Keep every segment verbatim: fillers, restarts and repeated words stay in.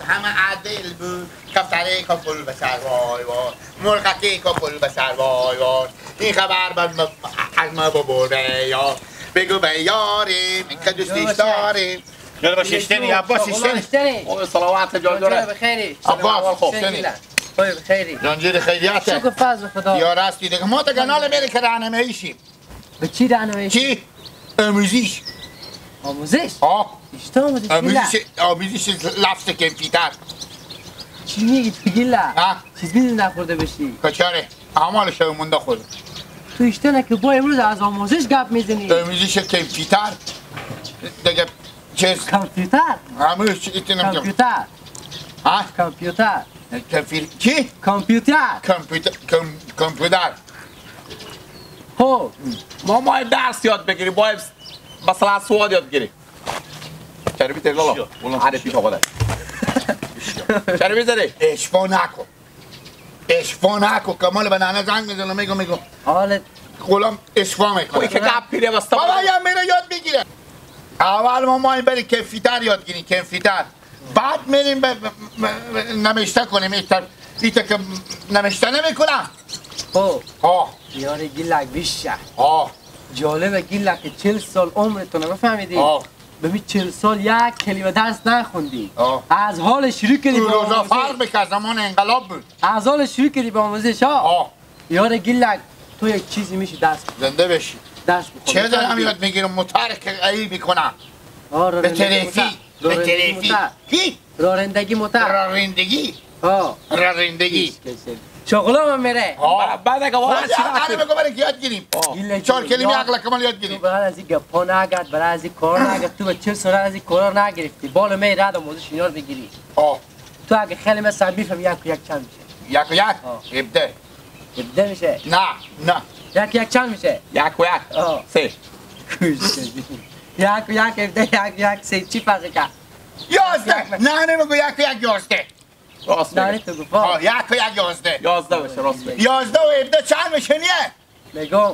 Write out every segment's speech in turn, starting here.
همه عدل بود. کفتره کپل به سر وای وای، مرغکی کپل به سر وای وای. این خبر بر م-، از ما ببر به یار. بگو به یاریم که دوستش داریم. یاد باشه اشتری، عباس اشتری. او، صلوات جان جوره. بخیری. عباس اشتری. خوبی بخیری. جان جوره خیریته. شکر فضل خدا. یا راستی دیگه. ما تا کانال میره که رانمایشی. به چی رانمایشی؟ چی؟ آموزش. آموزش؟ آه. اشته آموزش؟ آموزش، آموزش لفظ کمپیوتر. چی میگی تو گیلا؟ ها؟ چیزی نخورده بشی؟ کچاره. اعمال شو مونده خود. تو اشته نه که با امروز از آموزش گپ می‌زنی. آموزش کمپیوتر. دیگه چیز. کامپیوتر. همه چی ایتونم کم. کامپیوتر. ها؟ کامپیوتر. کمپی-، چی؟ کامپیوتر. کامپیوتر، کام-، کامپیوتر. خب. ما، ما درس یاد بگیری، باید مثلاً سواد یاد بگیری. چربی تیلا. آره، پیش آقا ده. چربی زدی؟ اشفا نکن. اشفا نکو، کمال به ننه زنگ می‌زنم، می‌گم، می‌گم. حالت غلام اشفا می‌کنه. اوی که گپ پیره بسته بابا، بود. یا میره یاد می‌گیره. اول ما، ما این بریم کمپیوتر یاد گیریم، کمپیوتر. بعد می‌ریم به، به، به، به نمیشته کنیم. این تا، این تا که نمیشته نمی‌کنه. خب. ها. یار گیلک بیشه. ها. جالبه گیلک که چهل سال عمرتونه، بفهمیدی؟ ها. ببین، چهل سال یک کلمه درس نخوندی. آه. از حال شروع کردی اون به روزا آموزش. فرق می‌کرد، زمان انقلاب بود. از حال شروع کردی به آموزش، ها؟ آه. یار گیلک، تو یک چیزی می‌شی درس بخون. زنده بشی. درس بخون. چه دارم یاد می‌گیرم؟ موتر که ای می‌کنم. آه، به رانندگی تلفی. موتر. به رانندگی تلفی. موتر. کی؟ رانندگی موتر. رانندگی. ها. رانندگی. شغلام هم میره. ها. بعد اگه واقعاً خب، چی یا، رفتی؟ الان بگو برای که یاد گیریم. آه. گیلک جو، چهار کلمه یا عقل کمال یاد گیریم. تو برای از این گپا نگرد، برای از این کار نگرد، تو به چهل سال از این کارا نگرفتی. بال می رد آموزش اینا رو بگیری. آه. تو اگه خیلی مثلاً می‌فهمی، یک و یک چند می‌شه؟ یک و یک؟ آه. هفده. هفده می‌شه؟ نه، نه. یک و یک چند می‌شه؟ یک و یک. آه. سه. یک و یک هفده، یک و یک سه، چی فرقی کرد؟ یازده. یک. نه، نمی‌گو، یک و یک یازده. راست میگه. نه، تو گفت. آه، یک و یک یازده. یازده باشه، راست میگه. یازده و هفده چند می‌شه نیه؟ می‌گم،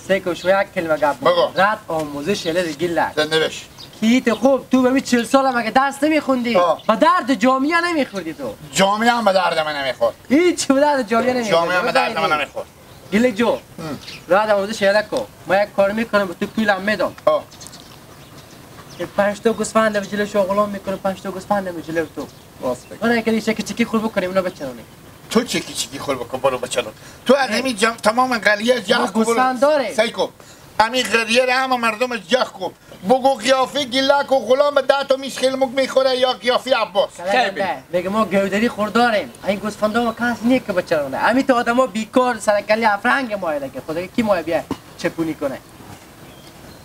سه کن شو یک کلمه گپ بگو. بگو. رد آموزش یله گیلک. زنده بش. کی تو خوب، تو به می چهل سال هم اگه درس نمی‌خوندی، آه. به درد جامعه نمی‌خوردی تو. جامعه هم به درد من نمی‌خورد. هیچ به درد جامعه نمی‌خوردی. جامعه هم به درد من نمی‌خورد. گیلک جو. هم. رد آموزش یله کو. ما یک کار می‌کنم، به تو پولم می‌دم. آه. یک پنج تا گوسفند به جلو شو غلام می‌کنم، پنج تا گوسفند به جلو تو. راست می‌گی. آره، که چکی چکی خور بکنیم، اونا بچرونیم. تو چکی چکی خور بکن، برو بچرون. تو از همین جم-، تمام قلیه جخ کو، برو. گوسفند داره. سعی کو. همین قلیه را همه مردم جخ کو. بگو قیافی گیلک و غلام ده تا میز خیلی مک می‌خوره یا قیافی عباس؟ خیلی بی. میگه ما گودری خورداریم. این گوسفندا ما کس نیه که بچرونه. همین تو آدما بیکار سر کله افرنگ ما اینا که خدا کی ما بیا چپونی کنه.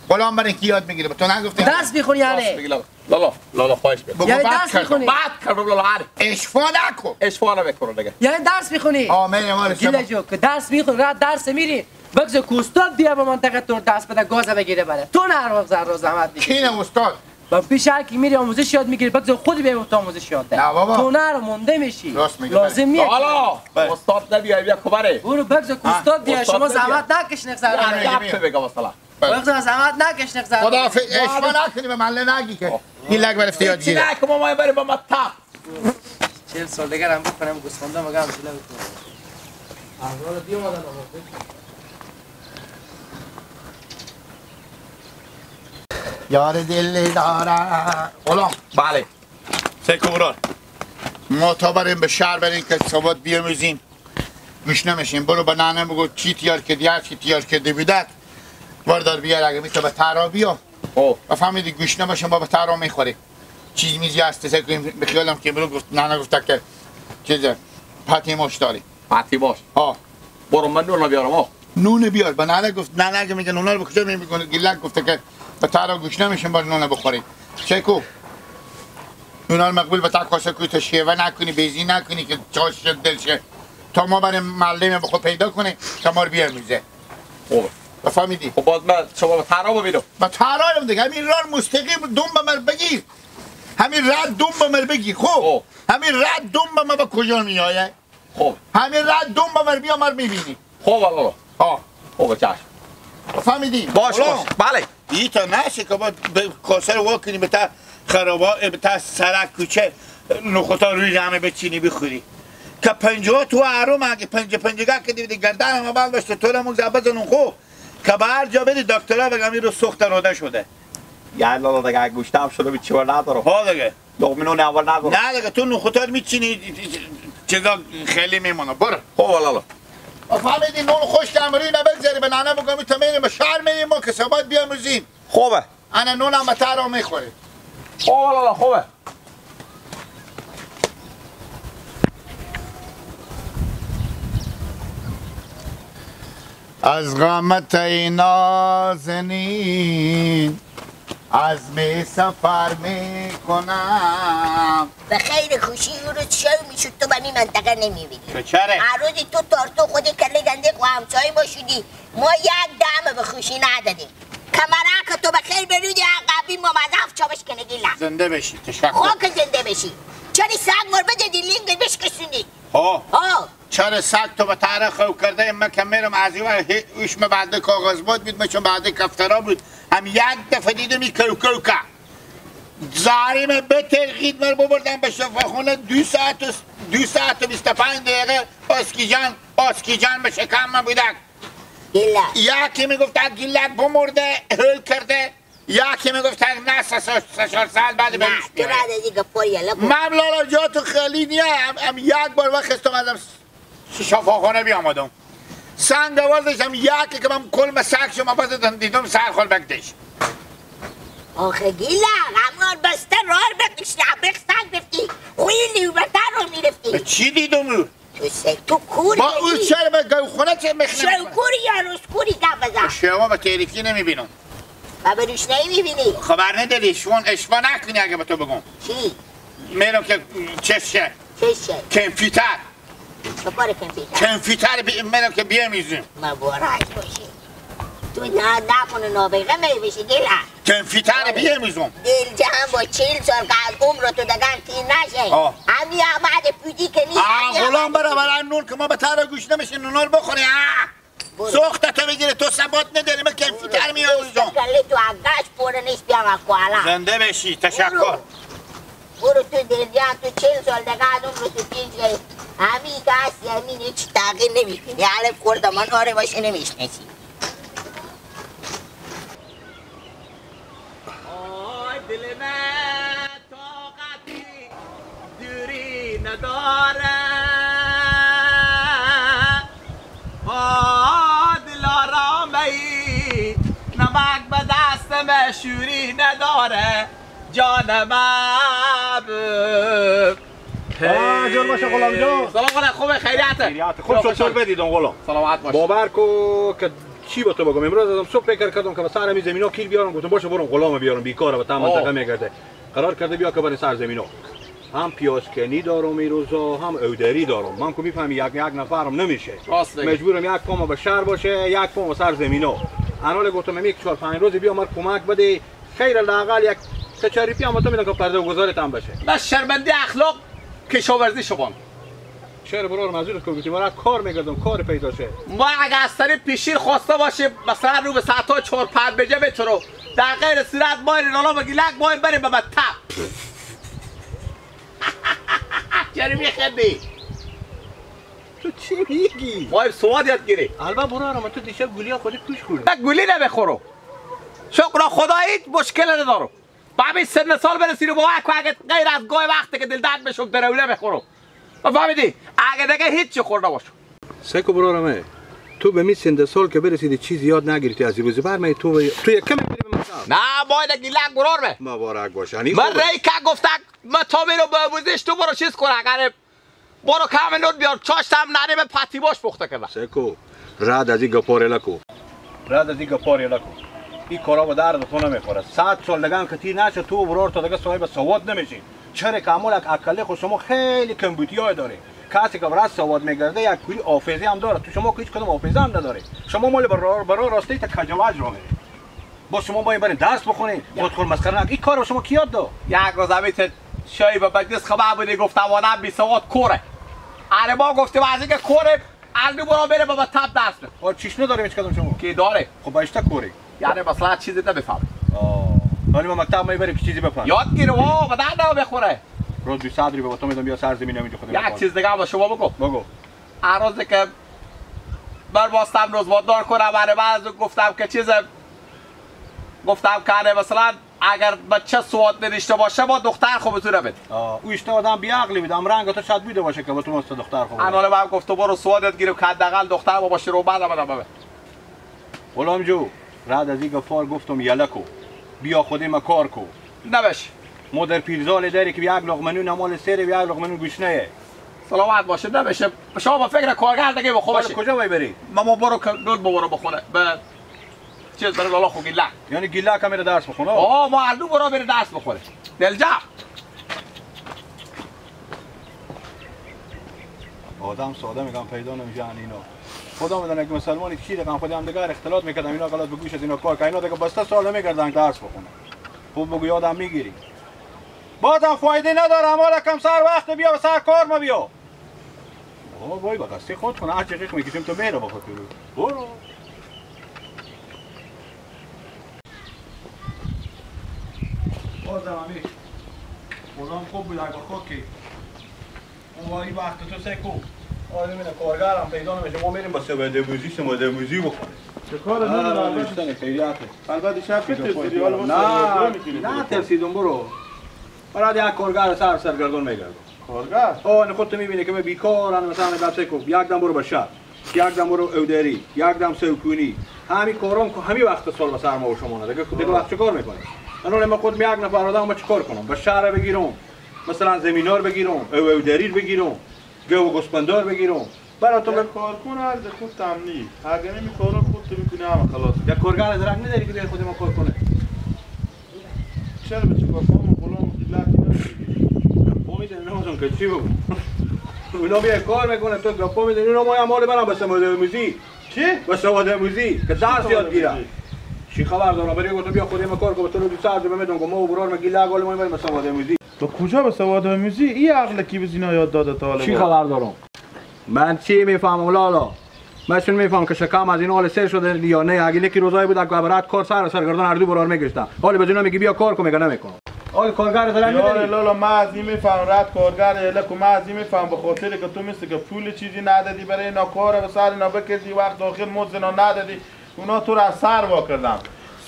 غلام برای کی یاد می‌گیره؟ به تو نگفته؟ درس می‌خونی یعنی؟ راست می‌گی لالا. لالا، لالا، خواهش می‌کنم. بگو یعنی بعد درس کردم. می‌خونی؟ بعد کردم لالا، آره. اشفا نکو. اشفا نمی‌کنم دیگه. یعنی درس می‌خونی؟ آه، می‌رم، آره، شما. گیلک جو، که درس می‌خونی، راه درس می‌ری. بگذار که استاد بیا به منطقه تو درس بده، گاز بگیره بره. تو نه هر وقت زر و زحمت می‌کشی. کی نه استاد؟ با پیش هر کی می‌ری آموزش یاد می‌گیری، بگذار خودی بیا به تو آموزش یاد ده. نه بابا. تو نه رو مونده می‌شی. راست می‌گه، بله. لازم نیه. حالا بله. استاد نبیای، بیا کبره. برو بگذار که ها؟ استاد بیا، استاد شما نبیا. زحمت نکشین، یک ذره. یه گپ بگم مثلاً. بگذار زحمت نکشین، یک ذره. خدا حافظ. اشفا نکنی، به مله نگی که. آه. گیلک برفتی یاد هیچی گیره. نکن، ما بریم با مطب. چهل سال دیگر هم بکنم، گوسفندا مگه هم چیلا بکنم. یار دل داره. غلام. بله. سه کوران. ما تا بریم به شهر بریم که سواد بیاموزیم. گوش نمیشیم. برو به ننه بگو چی تیار کردی، هر چی تیار کرده بیداد. وردار بیار، اگه می‌شه به تهران بیا. او. و فهمیدی گوش نمیشیم، ما به تهران می‌خوریم. چیز میزی هست، سه کنیم. به خیالم که امروز گفت، ننه گفته که چیزه، پتی ماش داری. پتی ماش؟ ها. برو من نون بیارم، ها. نون بیار. به ننه گفت، ننه اگه میگه نونه رو به کجا می‌کنه؟ گیلک گفته که به تهران گوش نمیشیم، باید نونه بخوریم. چه کو؟ نونه رو مقبول به تا کاسه کوی، تو شیوه نکنی، بیزی نکنی که چاش شه، دل شه. تا ما بریم معلم به خود پیدا کنه، تا ما رو بیاموزه. خوبه. بفهمیدی؟ خب باز من شما به تهران ببینم. به تهران دیگه، همین راه مستقیم دوم به مر بگیر. همین راه دوم به مر بگیر. خب. خب. همین راه دوم به مر به کجا می‌آیه؟ خب. همین راه دوم به مر بیا، مر می‌بینی. خب، الله. ها. خب، چشم. فهمیدی؟ باش، باش. بله. ای تا نشه که باید به کاسه رو وا کنی، به تا خرابا، اه، تا سرک کوچه نخوتا روی رمه بچینی بخوری. که پنجاه تو ارو مگه پنجاه پنجاه که دیدی گردن ما بند بشته تو را مگذار بزنون خو. که به هر جا بری دکترا بگم این رو سخت روده شده. یا لالا دگه گوشتم شده به چی ور ندارم. ها دگه. لقمه نون اول ندارم. نه دگه تو نخوتا رو میچینی چیزا خیلی میمونه. برو. خب لالا. فهمیدی نون خوش امری نبگذاری به ننه بگم تا میریم به شهر میریم ما که سبات بیاموزیم. خوبه. انه نونم به تره می‌خوره. خوبه لالا، خوبه. از قامت ای نازنین، عزم سفر می‌کنم. به خیر خوشی او روز شو می‌شد تو به می منطقه نمی‌بینی. چره؟ هر روزی تو تارتو خودی کله گنده و همسایه با شدی. ما یک دم به خوشی ندادیم. کمره که تو به خیر برودی، عقبی ما مزاف چاوش کنگی لن. زنده بشی، تشکر. خاک زنده بشی. چری سگ ور بده دی لینگ بشکشونی. ها. ها. چره سگ تو به تره خو کرده، من که میرم از این ور هی-، اوش من بعد کاغذ بود بود، من چون بعد کفترا بود. هم یک دفعه دیدم این کوکو که. زاری من به ترقید مر ببردم به شفاخونه، دو ساعت و، دو ساعت و بیست و پنج دقیقه اسکیجان، اسکیجان به شکم من بودک. گیلک. یکی می‌گفت گیلک بمرده، هل کرده. یکی می‌گفت نه، سه، سه، سه چهار ساعت بعد نه، بهش تو می‌آید. را دیگه پر یله کن. من لالا جا تو خالی نیه، هم، هم یک بار وقت استم ازم ش-، شفاخانه بیامدم. سنگ آوردشم یکی که من کل مسک شما بزدم دیدم سر خال بکدش. آخه گیلک، همون بسته رار بکشتی، بخ سنگ گفتی، خویلی و بتر رو می‌رفتی. چی دیدم او؟ تو سه، تو کوری با او دیدی؟ چرا به گوخونه چه می‌خنم؟ شو کوری یا روز کوری گپ بزن. شما به تاریکی نمی‌بینم. و به روشنایی می‌بینی؟ خبر نداری، شون اشوا نکنی اگه به تو بگم. چی؟ می‌رم که چشه؟ چشه؟ کامپیوتر. چه کار کامپیوتر؟ کامپیوتر بی-، می‌رم که بیامیزم. مبارک باشی. تو نه، نکنه نابغه می‌بشی، گیلک. کامپیوتر بیامیزم. دل جهان با چهل سال که از عمر تو دگان تیر نشه. آه. همی آمده پودی کنی، آه، همی غلام آمده برا، پودی. برا نون که ما به تره گوش نمیشه، نون رو بخوری، آه. برو. سخت تو بگیره، تو ثبات نداری، من کامپیوتر می‌آمیزم. کله تو اگاش پوره نیست، بیا ما کوالا. زنده بشی، تشکر. برو. برو تو دل جهان، تو چهل سال دگان عمر تو تیر شه. همی که هستی، همین هیچ تغییر نمی‌کنی. حالا خورده من آره باشه نمی‌شناسی. آی دل من طاقتی دوری نداره. آ دلارام ای نمک به دست من شوری نداره. جان من ب-، آه، جان باشه غلام جان. سلام علیکم، خوبه، خیریته؟ خیریته. خوب شد، تو را بدیدم غلام. سلامت باش. باور کو که چی به تو بگم، امروز ازم صبح فکر کردم که به سر همی زمینا کیل بیارم، گفتم باشه برم غلام بیارم، بیکاره به تا منطقه می‌گرده. قرار کرده بیا که بریم سر زمینا. هم پیازکنی دارم این روزا، هم اودری دارم. من که می‌فهمی یک، یک نفرم نمی‌شه. راست می‌گی. مجبورم یک پام به شهر باشه، یک پام به سر زمینا. انال گفتم همی یک چهار پنج روزی بیا مر کمک بده. خیر، لااقل یک سه چهار روپیه هم تو می‌دم که پرده و گذارت هم بشه. نه شرمنده اخلاق کشاورزی شبان. چرا برار مزدور کو گفتی؟ من کار می‌گردم، کار پیدا شه. ما اگه از طریق پیشیر خواسته باشه، مثلاً رو به ساعتا چهار پنج بجه به تو رو، در غیر صورت ما این لالا بگی لک ما این بریم به مطب. چرا می‌خندی؟ تو چی می‌گی؟ ما این سواد یاد گیری. البته برار، من تو دیشب گولیا خوری کوش خوردی. نه گولی نمی‌خورو. شکر خدا هیچ مشکل ندارو. به همین سن و سال برسی رو باور کو اگه غیر از گاه وقتی که دل درد بشم درونه بخورم. و فهمیدی؟ اگه دیگه هیچ چی خورده باشم. سیکو برارمه، تو به می سن و سال که برسیدی چیزی یاد نگرفتی، از این روزی بر می تو، تو یک کمی بری به مکتب. نه، باید گیلک برارمه. مبارک باشه. من ری که گفتک، من تا میرو به آموزش تو برو چیز کن، اگر برو کم نون بیار، چاشت هم نری به پتی باش پخته کردم. سیکو، رد از این گپا ریله کو. رد از این گپا ریله کو. این کارا به درد تو نمی‌خوره. صد سال دگه هم که تیر نشه، تو و برار تا دگه صاحب سواد نمیشین. چرا که عمل یک اکله خو شما خیلی کمبودیای داره. کسی که برای سواد می‌گرده یک کوری حافظه هم داره. تو شما که هیچ کدوم حافظه هم نداره. شما مال برار، برار راستی تا کجواج رو می‌ری. با شما باید برین درس بخونین. یا. خود خود مسخره نکن. این کار به شما کی یاد داد؟ یک روز همیته شایی به مجلس خبر بودی، گفت وانا بی‌سواد کوره. اره ما گفتیم از اینکه کوره، الدو برو بره بابا تب درس بخون. آه، چیش نداریم هیچ کدوم شما؟ کی داره؟ خب اشته کوره. یعنی مثلاً چیزی نمی‌فهمه. آه. یعنی ما مکتب می‌بری که چیزی بفهمی؟ یاد گیره و به درد نمی‌خوره. روز دویست روپیه به تو می‌دم، بیا سر زمین همینجا خودم یک کار. چیز دیگه هم به شما بگم. بگو. هر روزی که بر باستم روز وادار کنم، برای بعض گفتم که چیز، گفتم که آره مثلاً اگر بچه سواد نداشته باشه، ما دختر خو به زور بده. آه، او اشته آدم بی‌عقلی بود، هم رنگ تو شاید بوده باشه که به تو مست دختر خو بده. اناله من گفتم برو سوادت گیرم که حداقل دختر با باشه رو بعد آمده ببه. غلام جو، رد از این گفار گفتم یله کو. بیا خودی ما کار کو. نبش. مادر پیرزال داری که یک لقمه نون مال سیر و یک لقمه نون گوشنه‌یه. سلامت باشه، نمیشه. شما به فکر کارگر دیگه به خوبه. حالا کجا وای بری؟ ما، ما برو که نون ببرو بخونه. به چیز برو لالا خو گیلک. یعنی گیلک هم میره درس بخونه؟ آه، ما هر دو برو میره درس بخونه. دلجا. آدم ساده می‌گم پیدا نمیشه ان اینا. خدا می‌دونه که مسلمانی چی دکن، خودی هم دیگر اختلاط می‌کردن، اینا غلط به گوش از اینا کار که اینا دیگه بسته ساده می‌گردن درس بخونه. خوب بگو یادم می‌گیری. بازم فایده نداره، حالا کم سر وقت بیا و سر کار ما بیا. بابا وای، به قصدی خود کنه، هر چی غیق می‌کشیم تو میره بخود برو. برو. بازم همی. خودم خوب بود، اگه خود که. اون واری وقت تو سه کو. آره، من کارگرم پیدا نمیشه، ما می‌ریم با سواد آموزی، سواد آموزی بخوریم. چه کار آه، داره؟ نوشتن خیریته. البته شب چی که تو خودت سری حال نه، ما سواد می‌کنیم. نه، ترسیدم، برو. برای یک کارگر سر سرگردان می‌گردم. کارگر؟ آه، نه خودت می‌بینی که من بیکارم، مثلاً گپ سه کو. یک دم برو به شهر، یک دم برو اودری، یک دم سوکونی. همین کارام که همین وقت سال به سر ما و شما نه. دیگه، دیگه آه. وقت چه کار می‌کنی؟ الان من خود یک نفر آدم، من چه کار کنم؟ به شهر بگیرم، مثلاً زمینار بگیرم، او، اودریر بگیرم، گو و گوسپندار بگیرم. برای تو یک کار کن، عرض خود تمنی. اگه نمی کارا خود تو می‌کنی، همه خلاص. یک کارگر درک نداری که بیای خود ما کار کنه؟ چرا به تو گفتم غلام گیلکی نمی‌گیری؟ گپا می‌زنی، نمی‌دونم که چی بگم. اونا می‌آیه کار می‌کنه، تو گپا می‌زنی. اونا ما مال برم به سواد آموزی. چی؟ به سواد آموزی که درس یاد گیره. چی خبر دارم؟ برای گفتم بیا خودی ما کار کن، به تو رو دو ساعت به می‌دونم که ما و برار ما گیلک حال ما بریم به سواد آموزی. تو کجا به سواد آموزی؟ ای عقل کی به زینا یاد داده طالبا؟ چی خبر دارم؟ من چی می‌فهمم لالا؟ من چون می‌فهمم که شکم از این حال سیر شده یا نه؟ اگه یکی روزایی بود که برات کار سر سرگردان هر دو برار می‌گشتم. حالی به زینا میگی بیا کار کن، میگه نمی‌کنم. حالی کارگر دارن یار می‌داری؟ لالا، من از این می‌فهمم، رد کارگر الکو، من از این می‌فهمم به خاطر که تو مثل که پول چیزی ندادی برای اینا کار به سر اینا بکردی، وقت آخر مزد اینا ندادی. اونا تو را سر وا کردن.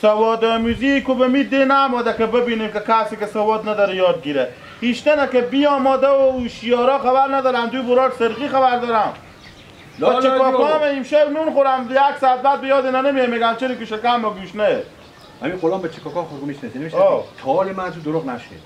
سواد آموزی که به می ده نماده که ببینیم که کسی که سواد نداره یاد گیره. ایشتنه که بی آماده و هوشیارا خبر ندارن، دوی برار سرقی خبر دارن. لالا بچه جو. کاکا هم امشب نون خورم، یک ساعت بعد به یاد اینا نمیه، می‌گم چرا که شکم ما گوش نه. همین غلام بچه کاکا خود می‌شناسی، نمی‌شناسی؟ آه. تا حال من از او دروغ نشنید.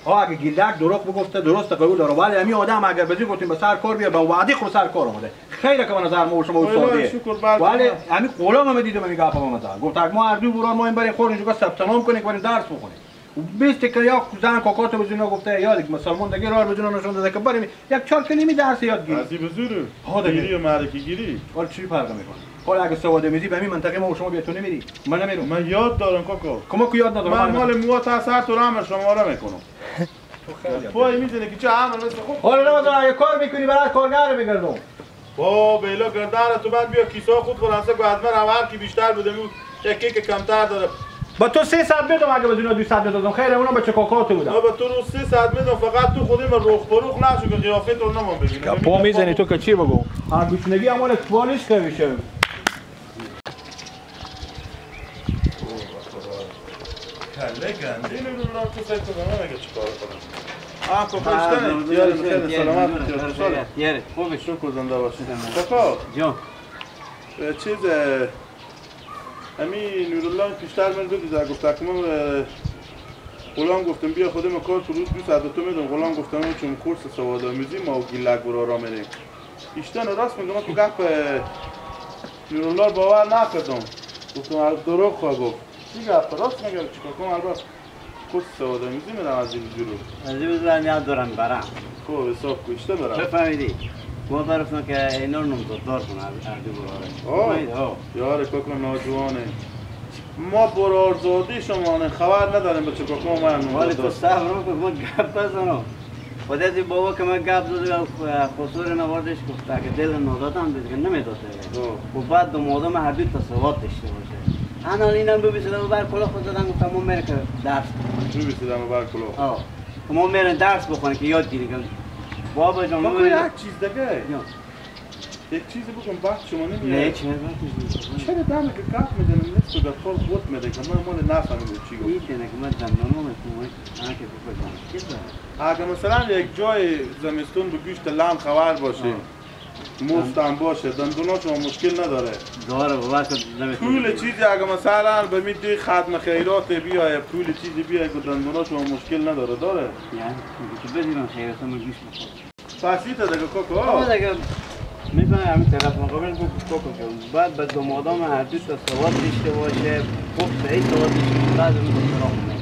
ها، اگه گیلک دروغ بگفته، درست قبول دارم، ولی همین آدم اگر بزی گفتیم به سر کار بیار، به وعده خود سر کار آمده. خیره که به نظر ما و شما والله استادیه. شکر بر ولی خدا. همین غلام هم دیدم، همین گپ هم زد. گفت اگه ما هر دو برار ما این بریم خور اینجا ثبت نام کنیم که بریم درس بخونیم. و بیست که یا زن کاکات به زینا گفته، یا دیگه مسلمان دیگه راه به زینا نشون داده که بریم یک چهار کلمه درس یاد گیریم. از این به زوره. ها دیگه. گیری و معرکه گیری. حالا چی فرق می‌کنه؟ حالا اگه سواد آموزی به همین منطقه ما و شما بیا تو نمیری؟ من نمیرم. من یاد دارم کاکا. کما که یاد ندارم. من مال موات از هر طور عمل شماره می‌کنم. پای می‌زنه که چه عمل مثل خود. حالا نمی‌دونم اگه کار می‌کنی برات کارگر می‌گردم. با بیلا گردن تو بند بیا کیسا خود خلاصه کو از من هم هر کی بیشتر بده مو یکی که کمتر داره. با تو سه صد بدم اگه بدون دو صد بدم. خیر اونا بچه کاکاتو بودم. ما به تو رو سه صد می‌دم، فقط تو خودی من رخ پروخ نشو که قیافه تو نمان ببینم. گپا می‌زنی تو که چی بگو؟ هر گوشنگی هم مال تو نیست که می‌شه. کله گنده اینو رو را تو سایت کنم اگه چی کار کنم. آه، کاکا اشتنه. یاره، بخیر، سلامت، بخیر، خوشحاله. یاره، خوبی؟ شکر، زنده باشی. کاکا. جان. اه، چیز، اه، امی نورالله پیشتر من دو روز گفت که من، اه، غلام گفتم بیا خودم کار تو روز دو ساعت به تو می‌دم. غلام گفتم من چون کورس سواد آموزی ما و گیلک برارا می‌ریم. ایشتن راست می‌گم، تو گپ، اه، نورالله باور نکردم. گفتم، آره، دروغ خو گفت. چی گپ؟ راست می‌گه، چیکار کنم؟ البته کورس سواد آموزی می‌رم از این جلو. از این جلو هم یاد دارم برم. خب، حساب کو، ایشتن برم. چه فهمیدی؟ ما برفتم که اینا رو نامزددار کنه، از، از این براره. آه. فهمیدی؟ آه. یار کاکا ناجوانه. ما برارزاده شما نه، خبر نداریم بچه کاکا ما هم ولی تو نامزددار. صبر کن، ما گپ بزنم. خودت بابا که من گپ زدم، خسور نواردش گفت که دل نادادم دیگه نمیداد. آه. و بعد دو مادم هر دو تا سواد داشته باشه. انا الان ببیسه دم بر کلاه خو زدن، گفتم ما می‌ریم که درس بخونیم. ببیسه دم بر کلاه. آه. که ما می‌ریم درس بخونیم که یاد گیریم. بابا جان، ما بابا، می‌ریم. یک چیز دیگه. جان. یک چیزی بگم، بعد شما نمیاد. نه، چرا بعد می‌شه؟ چرا دمی که گپ می‌زنم، نصف گپ ها رو قورت می‌ده که من مال نفهمیدم چی گفت. این تنه که من دندانم می‌کنم، آن که بکنم. چی داره؟ اگه مثلاً یک جای زمستون به گوشت لم خبر باشه، آه. مستم باشه، دندونا شما مشکل نداره. داره، بابا، تو نمی‌تونی. پول چیزی اگه مثلاً به می دوی ختم خیرات بیایه، پول چیزی بیایه که دندونا شما مشکل نداره، داره؟ یعنی، تو بگی من خیرات من گوش بخور. پس ایته دیگه کاکا. آه دیگه. می‌فهمی همین طرف مقابل گفت کاکا که بعد به دامادام هر دو تا سواد داشته باشه، خب به این سواد داشته باشه، بعد اون دکترا خونه.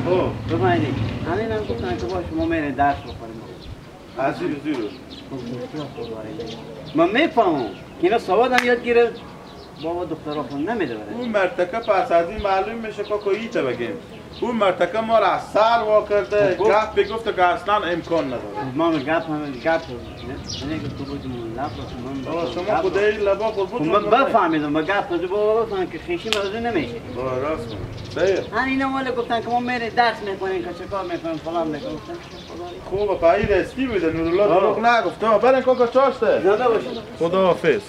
خب. بفهمیدی؟ همین هم گفتن که با شما می‌رین درس بخوریم. از زیر زیر. خب، دکترا خب داره. من می‌فهمم که اینا سواد هم یاد گیره. بابا دخترا خو نمی‌ده برای. اون مرتکه پس از این معلوم می‌شه که کویی ته بگیم. اون مرتکه ما را از سر وا کرده، خب، گفت. گپ بگفته که اصلاً امکان نداره. خب، ما هم گپ هم گپ نه، نه که تو بودی من لب را من آه، بگم شما گپ خدای را. لبا خود خب، بود من شما بفهمیدم، من گپ تو بابا بفهم که خیشی موضوع نمیشه. آه، راست می‌گی. صحیح. ها، اینا مال گفتن که ما می‌ریم درس می‌خونیم، که چه کار می‌خونیم، فلان می‌خونیم. گفتن که خدا را. خوبه، پایی راستی می‌ده، نورالله آه. دروغ نگفته. آه، برن کاکا چاشته. زنده باشید. خداحافظ.